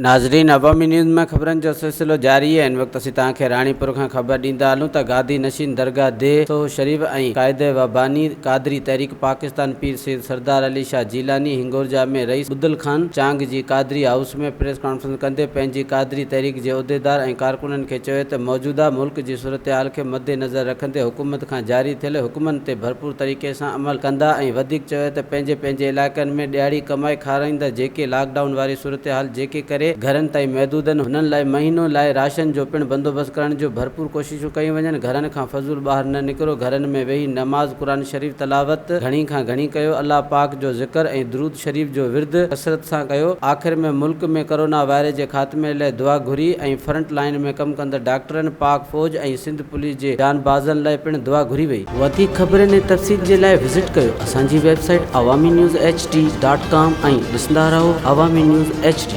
ناظرين عوامي نيوز ۾ خبرن جو سلسلو جاري آهي هن وقت اسين توهان کي راڻيپور کان خبر ڏيندا هلون ته گادي نشين درگاهه ديهه سوهو شريف ۽ قائد و باني قادري تحريڪ پاڪستان پير سيد سردار علي شاهه جيلاني هنگورجا ۾ رئيس ٻڌل خان چانگ جي قادري هائوس ۾ پريس ڪانفرنس ڪندي پنهنجي قادري تحريڪ جي عهديدار ۽ ڪارڪنن کي چيو ته موجوده ملڪ جي صورتحال کي مد نظر رکندي حڪومت کان جاري ٿيل حڪمن تي ڀرپور طريقي سان عمل ڪندا ۽ وڌيڪ چيو ته پنهنجي پنهنجي علائقن ۾ ڏهاڙي ڪمائي کارائيندا جيڪي لاڪ ڊائون واري صورتحال جيڪي ڪري گهرن تائين محدود آهن هنن لاء مهينو لاء راشن جو پڻ بندوبست ڪرڻ جون ڀرپور ڪوششون ڪيون وڃن گهرن کان فضول ٻاهر نه نڪرو گهرن ۾ ويهي نماز قرآن شريف تلاوت گهڻي کان گهڻي ڪيو الله پاڪ جو ذڪر ۽ درود شريف جو ورد ڪثرت سان ڪيو. آخر ۾ ملڪ ۾ ڪرونا وائرس جي خاتمي لاء دعا گهري ۽ فرنٽ لائين ۾ ڪم ڪندڙ ڊاڪٽرن، پاڪ فوج ۽ سنڌ پوليس جي جانبازن لاء پڻ دعا گهري وئي. وڌيڪ خبرن ۽ تفصيل جي لاء وزٽ ڪيو اسان جي website Awami news H D dot com ۽ ڏسندا رهو عوامي نيوز ايڇ ڊي.